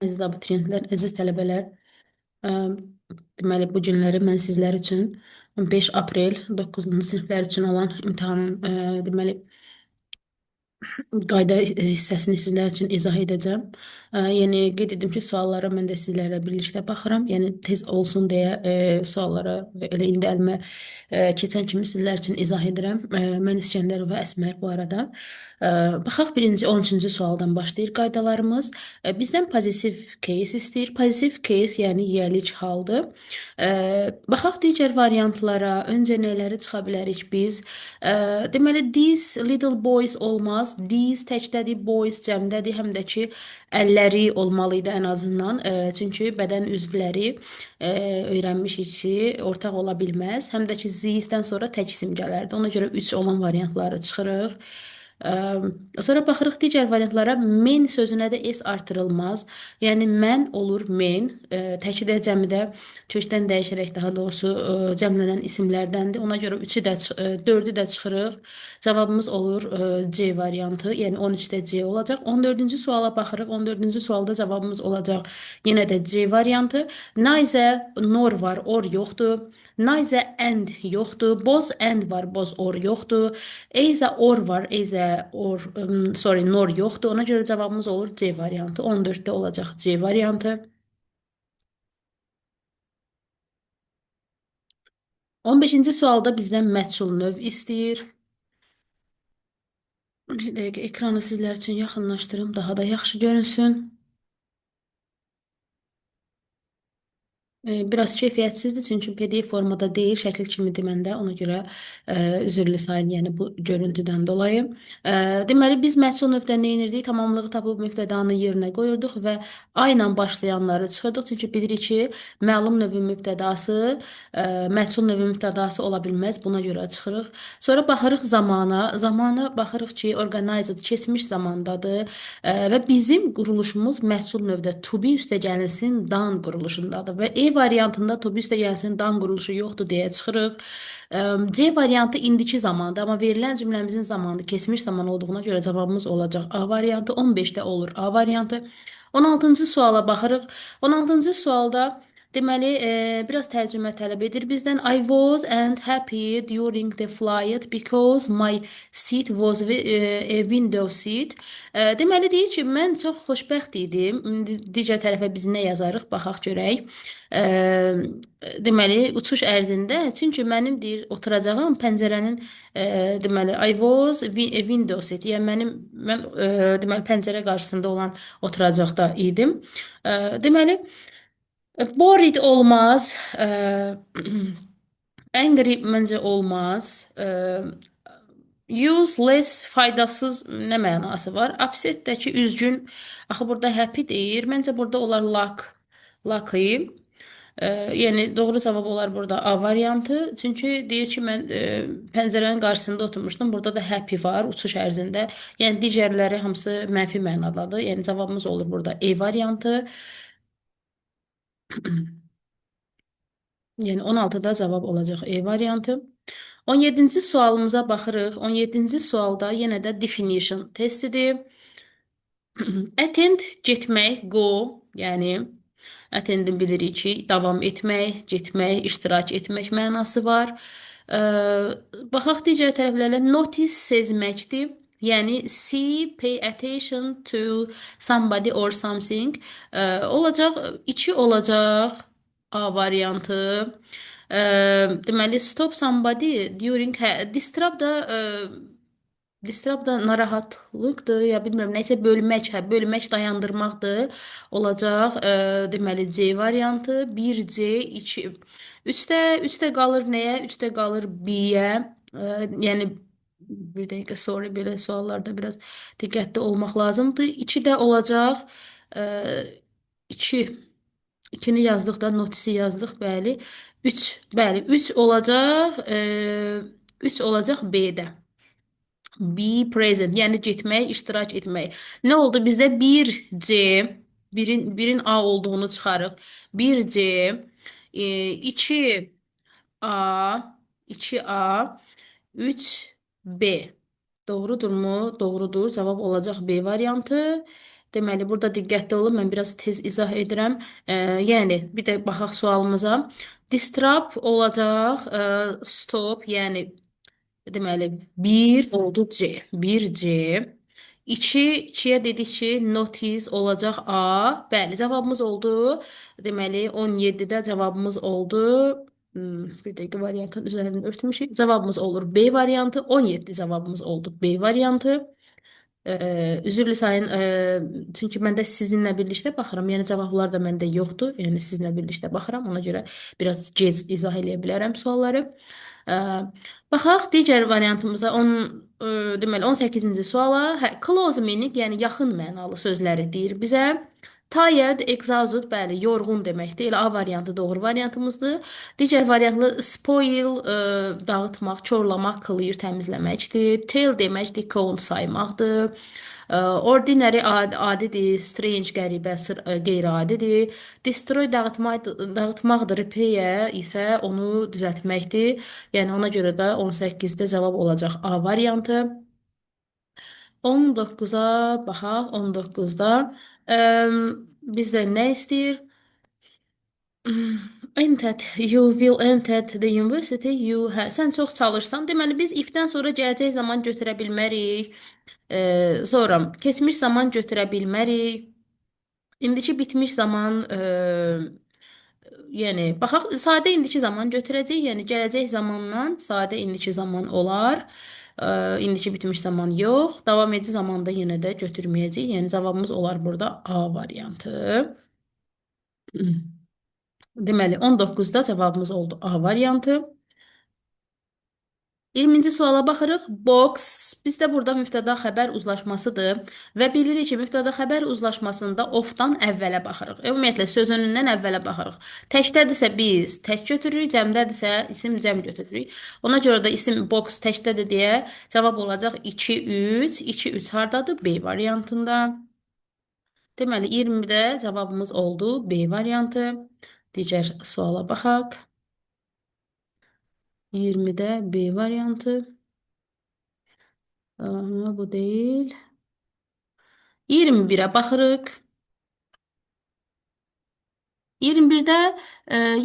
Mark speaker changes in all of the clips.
Speaker 1: Əziz abituriyentlər, əziz tələbələr, ə, deməli bu günləri mən sizlər üçün 5 aprel 9-cu siniflər üçün olan imtahanın deməli qayda hissəsini sizlər üçün izah edəcəm. Yəni qeyd edim ki, suallara mən də sizlərlə birlikdə baxıram. Yəni tez olsun deyə suallara elə indi əlimə keçən kimi sizlər üçün izah edirəm. Mən İskəndərova Əsmər bu arada. Baxaq birinci 13-cü sualdan başlayır qaydalarımız. Bizdən pozitiv case istəyir. Pozitiv case yəni yiyəlik haldır. Baxaq digər variantlara. Öncə nələri çıxa bilərik biz? Deməli these little boys olmaz. These təkdədir, boys cəmdədir, həm də ki əlləri olmalı idi ən azından. Çünki bədən üzvləri öyrənmişik ki, ortaq ola bilməz. Həm də ki these-dən sonra tək isim gələrdi. Ona görə 3 olan variantları çıxırıq. Sonra baxırıq digər variantlara. Men sözünə də s artırılmaz. Yəni mən olur men. Təki də cəmi də kökdən dəyişərək daha doğrusu cəmlənən isimlərdəndir. Ona görə 3-ü də 4-ü də çıxırıq. Cavabımız olur C variantı. Yəni 13-də C olacaq. 14-cü suala baxırıq. 14-cü sualda cavabımız olacaq yenə də C variantı. Neither nor var, or yoxdur. Neither and yoxdur. Both and var, both or yoxdur. Either or var, either or, sorry, nor yoxdur. Ona görə cavabımız olur C variantı. 14-də olacaq C variantı. 15-ci sualda bizdən məhsul növ istəyir. Bir dəqiqə ekranı sizlər üçün yaxınlaşdırım, daha da yaxşı görünsün. Biraz keyfiyyətsizdir, çünki PDF formada deyil, şəkil kimidir məndə. Ona görə üzrlü sayın, yəni bu görüntüdən dolayı. Deməli, biz məhsul növdə nə edirdik? Tamamlığı tapıb mübtədanı yerinə qoyurduq və A ilə başlayanları çıxırdıq. Çünki bilirik ki, məlum növün mübtədası, məhsul növün mübtədası ola bilməz. Buna görə çıxırıq. Sonra baxırıq zamana. Zamana baxırıq ki, organized keçmiş zamandadır və bizim quruluşumuz məhsul növdə to be üstə gəlinsin done quruluşundadır və E variantında to be üstə gəlsin done quruluşu yoxdur deyə çıxırıq. C variantı indiki zamanda, amma verilən cümləmizin zamanı keçmiş zaman olduğuna görə cavabımız olacaq A variantı. 15-də olur A variantı. 16-cı suala baxırıq. 16-cı sualda deməli, biraz tərcümə tələb edir bizdən. I was and happy during the flight because my seat was a window seat. Deməli, deyir ki, mən çox xoşbəxt idim. İndi digər tərəfə biz nə yazarıq? Baxaq görək. Deməli, uçuş ərzində, çünki mənim deyir, oturacağım pəncərənin, deməli, I was a window seat. Yəni, mən deməli, pəncərə qarşısında olan oturacaqda idim. Deməli, bored olmaz. Angry məncə olmaz. Useless, faydasız nə mənası var? Upset də ki, üzgün. Axı burada happy deyir. Məncə burada olar lucky. Yəni doğru cavab olar burada A variantı. Çünki deyir ki, mən pəncərənin qarşısında oturmuşdum. Burada da happy var uçuş ərzində. Yəni digərləri hamısı mənfi mənadadır. Yəni cavabımız olur burada E variantı. Yəni 16-da cavab olacaq E variantı. 17-ci sualımıza baxırıq. 17-ci sualda yenə də definition testidir. Attend getmək, go, yəni attendin bilirik ki, davam etmək, getmək, iştirak etmək mənası var. Baxaq digər tərəflərlə. Notice sezməkdir. Yəni see, pay attention to somebody or something. Olacaq 2 olacaq A variantı. Deməli stop somebody during, hə, disturb da narahatlıqdır, ya bilmirəm, nəsə bölmək, hə, bölmək, dayandırmaqdır. Olacaq, deməli C variantı 1C 2 3-də 3-də qalır nəyə? 3-də qalır B-yə. Yəni bir dəqiqə, sorry, belə suallarda biraz diqqətli olmaq lazımdır. 2 də olacaq. 2 2-ni yazdıq da, notisi yazdıq, bəli. 3, bəli, 3 olacaq. 3 olacaq B-də. Be present, yəni getmək, iştirak etmək. Nə oldu? Bizdə 1C, birin A olduğunu çıxarıq. 1C, 2A, 2A, 3B. Doğrudurmu? Doğrudur. Cavab olacaq B variantı. Deməli, burada diqqətli olun, mən biraz tez izah edirəm. Yəni, bir də baxaq sualımıza. Disturb olacaq, stop, yəni, deməli, 1 oldu C, 1C. 2, 2-yə dedik ki, notice olacaq A. Bəli, cavabımız oldu. Deməli, 17-də cavabımız oldu. Bir dəqiqə variantın üzərini örtmüşük. Cavabımız olur B variantı. 17 cavabımız oldu B variantı. Üzürlü sayın, çünki mən də sizinlə birlikdə baxıram. Yəni cavablar da məndə yoxdur. Yəni sizinlə birlikdə baxıram. Ona görə biraz gec izah eləyə bilərəm sualları. Baxaq digər variantımıza. Deməli 18-ci suala. Hə, close meaning, yəni yaxın mənalı sözləri deyir bizə. Tired, exhausted, bəli, yorğun deməkdir. Elə A variantı doğru variantımızdır. Digər variantlı spoil, dağıtmaq, korlamaq, clear, təmizləməkdir. Tell deməkdir, count saymaqdır. Ordinary adidir, strange, qəribə, qeyri-adidir. Destroy dağıtmaqdır, repair isə onu düzəltməkdir. Yəni ona görə də 18-də cavab olacaq A variantı. 19-a baxaq, 19-da. Bizdə nə istəyir? Entered, you will enter the university, you, hə, sən çox çalışsan. Deməli, biz if-dən sonra gələcək zaman götürə bilmərik. Sonra keçmiş zaman götürə bilmərik. İndiki bitmiş zaman, yəni baxaq, sadə indiki zaman götürəcəyik. Yəni gələcək zamandan sadə indiki zaman olar. İndiki bitmiş zaman yox. Davam edici zamanda yenə də götürməyəcəyik. Yəni cavabımız olar burada A variantı. Deməli, 19-da cavabımız oldu A variantı. 20-ci suala baxırıq. Box. Bizdə burada mübtəda xəbər uzlaşmasıdır və bilirik ki, mübtəda xəbər uzlaşmasında of-dan əvvələ baxırıq. Ümumiyyətlə, söz önündən əvvələ baxırıq. Təkdədirsə biz tək götürürük, cəmdədirsə isim cəm götürürük. Ona görə də isim box təkdədir deyə cavab olacaq 2, 3. 2, 3 hardadır? B variantında. Deməli, 20-də cavabımız oldu B variantı. Digər suala baxaq. 20-də B variantı. Aha, bu deyil. 21-ə baxırıq. 21-də,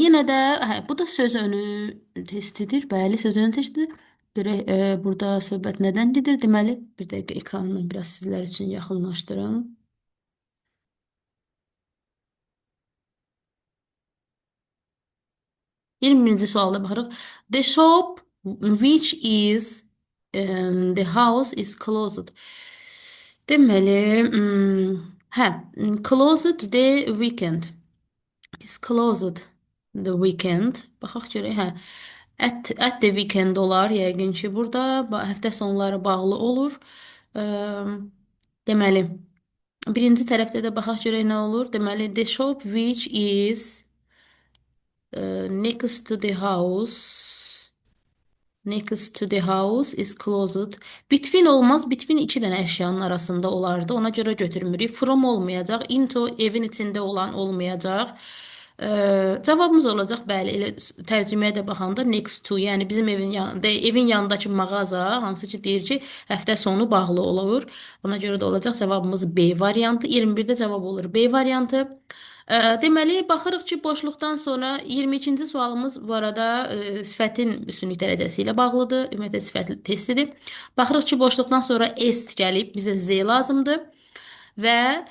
Speaker 1: yenə də, hə, bu da söz önü testidir. Bəli, söz önü testidir. Görək, burada söhbət nədən gedir? Deməli, bir dəqiqə ekranımı biraz sizlər üçün yaxınlaşdırım. 21-ci sualda baxırıq. The shop which is in the house is closed. Deməli, hə, closed the weekend. Is closed the weekend. Baxaq görək, hə. At the weekend olar yəqin ki, burada həftə sonları bağlı olur. Deməli, birinci tərəfdə də baxaq görək nə olur. Deməli, the shop which is next to the house. Next to the house is closed. Between olmaz. Between iki dənə əşyanın arasında olardı. Ona görə götürmürük. From olmayacaq. Into evin içində olan olmayacaq. Cavabımız olacaq, bəli, elə tərcüməyə də baxanda next to, yəni bizim evin yanında, evin yanındakı mağaza, hansı ki deyir ki, həftə sonu bağlı olur. Ona görə də olacaq cavabımız B variantı. 21-də cavab olur B variantı. Deməli, baxırıq ki, boşluqdan sonra 22-ci sualımız bu arada, sifətin üstünlük dərəcəsi ilə bağlıdır. Ümumiyyətlə, sifət testidir. Baxırıq ki, boşluqdan sonra est gəlib, bizə Z lazımdır. Və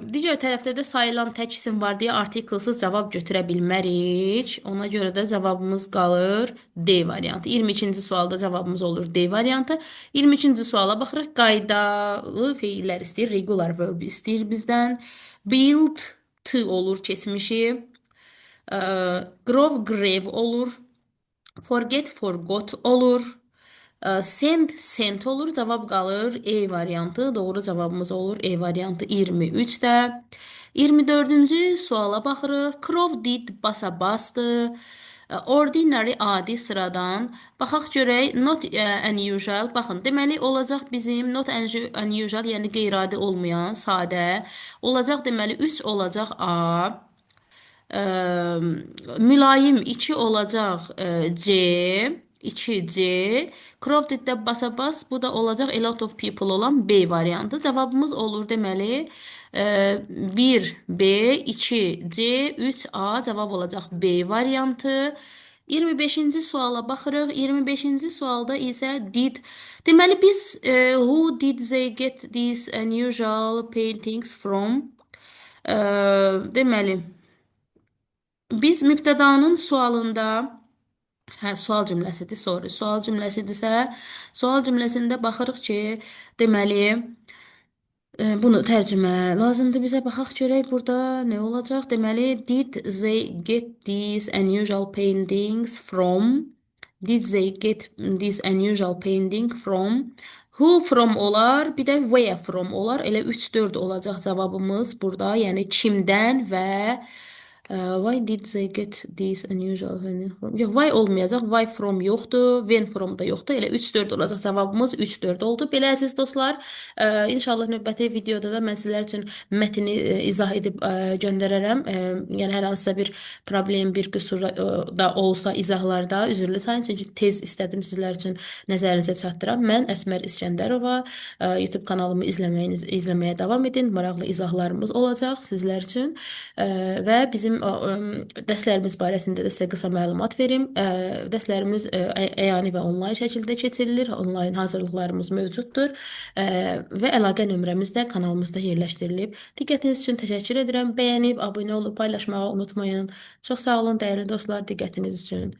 Speaker 1: digər tərəfdə də sayılan tək isim var deyə artiklsız cavab götürə bilmərik. Ona görə də cavabımız qalır D variantı. 22-ci sualda cavabımız olur D variantı. 23-cü suala baxırıq. Qaydalı feillər istəyir, regular verb istəyir bizdən. Build, T olur keçmişi. Grow, grave olur. Forget, forgot olur. Send, sent olur. Cavab qalır E variantı. Doğru cavabımız olur E variantı 23-də. 24-cü suala baxırıq. Crowded basa bastı. Ordinary adi sıradan. Baxaq görək not unusual. Baxın, deməli olacaq bizim not unusual, yəni qeyri-adi olmayan, sadə. Olacaq deməli 3 olacaq A. Mülayim 2 olacaq, C. 2C. Crowded-də basa-bas, bu da olacaq a lot of people olan B variantı. Cavabımız olur deməli 1 B, 2 C, 3 A cavab olacaq B variantı. 25-ci suala baxırıq. 25-ci sualda isə did. Deməli biz who did they get these unusual paintings from? Deməli biz mübtədanın sualında hə, sual cümləsidir, sorry. Sual cümləsidirsə, sual cümləsində baxırıq ki, deməli bunu tərcümə lazımdır bizə. Baxaq görək burada nə olacaq. Deməli, did they get these unusual paintings from? Did they get this unusual painting from? Who from olar, bir də where from olar. Elə 3-4 olacaq cavabımız burada. Yəni kimdən və why did they get this unusual painting from? Yox, why olmayacaq. Why from yoxdur. When from da yoxdur. Elə 3-4 olacaq. Cavabımız 3-4 oldu. Belə əziz dostlar, inşallah növbəti videoda da mən sizlər üçün mətni izah edib göndərərəm. Yəni hər hansısa bir problem, bir qüsur da olsa izahlarda üzrlü sayın. Çünki tez istədim sizlər üçün nəzərinizə çatdıram. Mən Əsmər İskəndərova, YouTube kanalımı izləməyə davam edin. Maraqlı izahlarımız olacaq sizlər üçün. Və bizim dərslərimiz barəsində də sizə qısa məlumat verim. Dərslərimiz əyani və onlayn şəkildə keçirilir. Onlayn hazırlıqlarımız mövcuddur. Və əlaqə nömrəmiz də kanalımızda yerləşdirilib. Diqqətiniz üçün təşəkkür edirəm. Bəyənib, abunə olub paylaşmağı unutmayın. Çox sağ olun dəyərli dostlar, diqqətiniz üçün.